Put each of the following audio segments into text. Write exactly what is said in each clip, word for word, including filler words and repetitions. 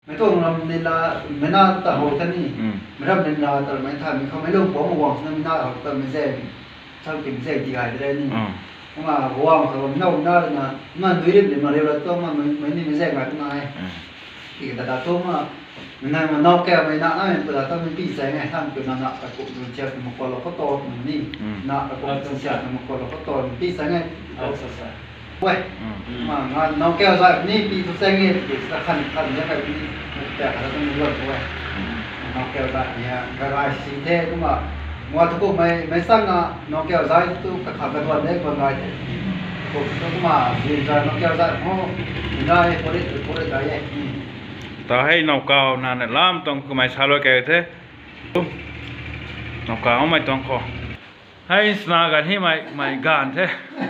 Mei tuang ram ni la, mei na ta how ta ni. Hmm. Mei ram ni la ta mei tha, mei khou mei lung pang guang sina mei na how ta mei zay. Chau kim zay ti gay de ni. Hmm. Kumna guang khou mei na na na, na nui rim ni ma riu la tu ma mei, mei ni mei zay gay tu na e. Hmm. Ti ta da tu ma, mei na ma nau kau mei na, ai, pu da ta mei pi zay ngai, tham pu na na, ta kum tu chia tu ma khou lo khou to ni. Hmm. Na ta kum tu chia tu ma khou lo khou to ni, pi zay ngai. Acha, acha. Wei. Hmm. Ma, nga nau kau zay ni pi tu zay nge, ti sa khan, khan zay kai ni, ta khan tu ni lo wei. Hmm. Nau kau zay ni, ga rai si the, kumna, mwa tu kum mei, mei sang na, nau kau zay tu, ka khan ka duan de, duan rai the. Kum tu kumna, zin zay nau kau zay, ho, rai, pori, pori zay e. Hmm. Ta hei nau kau na na lam tuang kumei sa lo kau the. Nau kau mei tuang khou. Hei sna gan hei mei, mei gan the.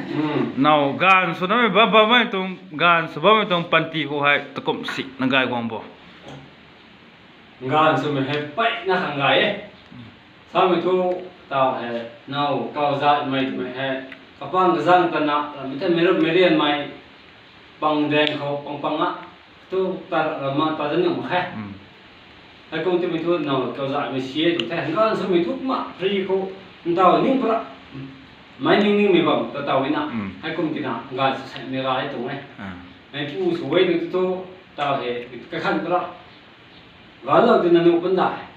Hmm. Nau gan sw na mei bam bam mei tuang, gan sw bam mei tuang panty khou hei, ta kum si na gay guang bo. Gan sw mei hei pey na khang gay e. Samei thu, tau hei, nau kau zay mei twmei hei, kapang kazang ta na, mei ta mei rup mei rian mei, pang daeng khou, pang pang a, tu ta, ma ta zan nuh mak khe. Hmm. Hei kum timei thu, nau kau zay mei si e tu the, gan sw mei thu ma, free khou, ntau ning pra, mei ning ning mei bam, ta tau e na. Hmm. Hei kum tina, gan sw sai mei gay tuang e. Ah. Mei pu sw e tu tu, tau hei, kakhan pra. Ganlou tina nuh pun dai.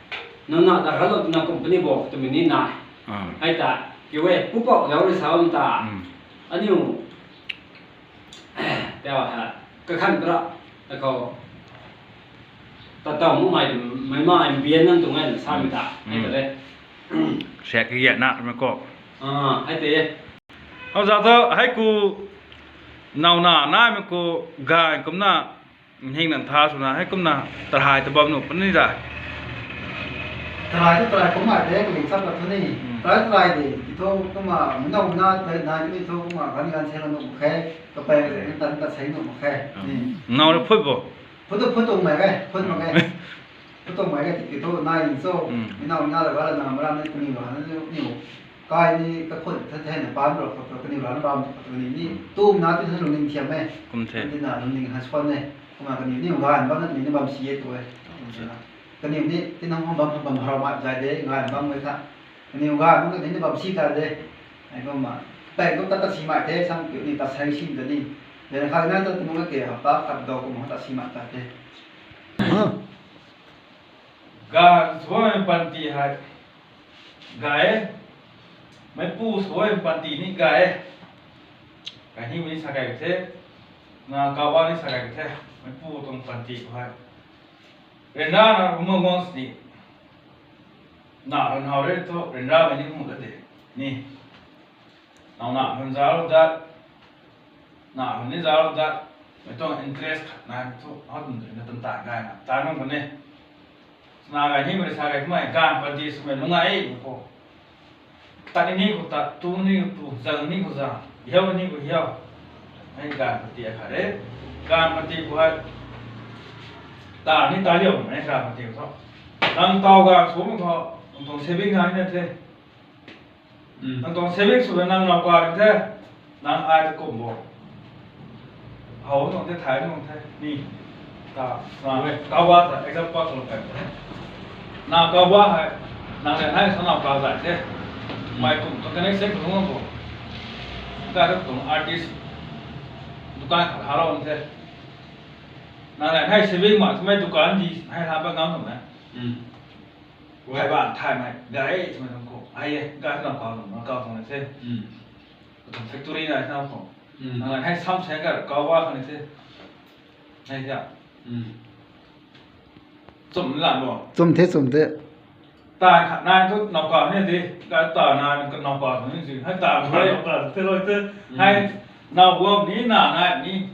Nang na ta ganlou tina company bo twmei ni nai. Ah. Hei ta, kiu e, pupouc zauc rui sa bam ta. Hmm. Aniu, tau ha, kakhan pra, ta khou, ta tau mu mei, mei ma mbian nang tuang e, samei ta. Hei ta le. Siak kigiatna mei khou. Ah, hei te. Hou za thu, hei ku, nau na, naimei ku, gan kumna, hing nan tha swna, hei kumna, tarhai ta bam nuh puni da. Tarhai tu tarhai kumna de, kaling sap la thu ni. Hmm. Tarhai tarhai de, ti thu kumna, mnau mna, te nai ni thu kumna, gan gan se la nuh mak khe, kapei, hmm, tan ta se nuh mak khe. Hmm. Ni. Nau na phut bo? Phut tu phut tuang mei e, phut mak e. Phut tuang mei e, ti thu nai ni so, hmm, mnau mna la ga la na, mara ni kaniw la, ni, ni. Kai ni kakhun the the na bam ro khou, kaniw rana bam khou, kaniw ni, hmm, tumna ti sa lungning thiam e. Kum the. Tina lungning han swan e. Kumna kaniw ni gan bam na, kaniw ni bam si e tu e. Kum the. Kaniw ni, tina hong bam, bam harau mat zay de, gan bam e tha. Kaniw gan bam kaniw ni bam si ta de. Ai kumna, peng tu ta ta si mat the, sam kiu ni ta sai sim ta ni. Then kha na ta tumung ke, hapta khat dou kumna ta si mat ta the. Gan sw bammei panty hei gay e. Meipu sw bammei panty ni gay e. Kaniw ni sa kai the. Na kauba ni sa kai the. Meipu tuang panty khou hei, ryanra na kumna guang sini. Na ryanra re thu ryanramei ni mu ta de. Ni. Nau na ryanra lou dat. Na ryanra ni zauc dat. Mei tuang interest khat nai thu, hou tum na tan ta gay na. Ta nung puni. Sna gay ni mei sa gay kumna, gan panty swmei lung ai mei khou. Tat ni khou tat, tu ni khou tu, zang ni khou zang, hiau ni khou hiau. Hei gan panty akhat e. Gan panty khou hei, ta ni ta liau mei gan panty khou. Nang tau gan sw mak khou, nang tuang saving nai na the. Hmm. Nang tuang saving swna nang nau kau ring the, nang ai ta kum bo. How nang the, thay nang the, ni. Ta, na, kauba ta example sw lou kan the. Na kauba hei, nang le nai sa nau kau zay the. Mei kum tuang connection khou nung bo. Ka tuang artist, dukan khat harou the. Nang le nai saving mak twmei dukan di, hei la pa ngam tuang na. Hmm. Hei ban thaymei gay e twmei tuang khou, hei e, gay nau kau tuang, nau kau tuang na the. Hmm. Katuang factory nai nau khou. Hmm. Nang le hei sam se ka kauba khang ni the. Hei tia. Hmm. Chum ni lan bo. Chum the, chum the. Ta khat nai thu nau kau ni di, ka ta nai ka nau kau ni di, hei ta nau kau the lou the. Hmm. Hei nau guam ni na nai ni.